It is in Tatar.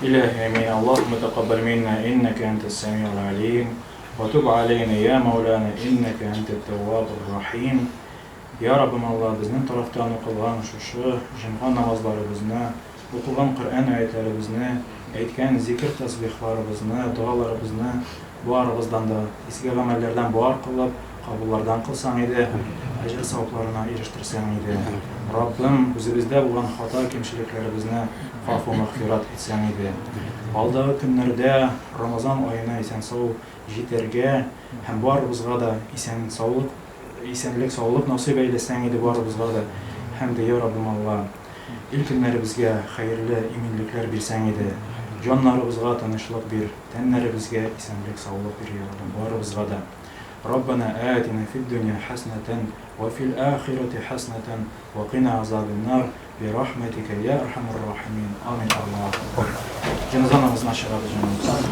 Илаһи амин. Аллаһумма тақаббал минна иннака антас самиул алим. Ва туб алейна я Маулана иннака антат таввабур рахим. Я Раббым Алла, безнең тарафтан укылган шушы җомга намазларыбызны, укылган Коръән аятьләребезне, әйткән зикер-тәсбихларыбызны, догаларыбызны барыбыздан да изге гамәлләрдән бар кылып, кабуллардан кылсаң иде, әҗер-савапларына ирештерсәң иде. Раббым, үзебездә булган хата-кимчелекләребезне гафу-мәгъфират итсәң иде. Алдагы көннәрдә Рамазан аена исән-сау җитәргә һәм барыбызга да исән-саулык, исәнлек-саулык насыйп әйләсәң иде барыбызга да. Һәм дә, йа Раббым Алла, ил-көннәребезгә хәерле иминлекләр бирсәң иде. Җаннарыбызга тынычлык бир, тәннәребезгә исәнлек-саулык бир, йа Раббым, барыбызга да. Раббана атина фид дөнья хәснәтән вә фил ахирәти хәснәтән вә кина азабен-нар бирахмәтикә йә әрхәмәр рахимин. Амин. Аллаһу акбар. Җеназа намазына чыгабыз, җәмәгать.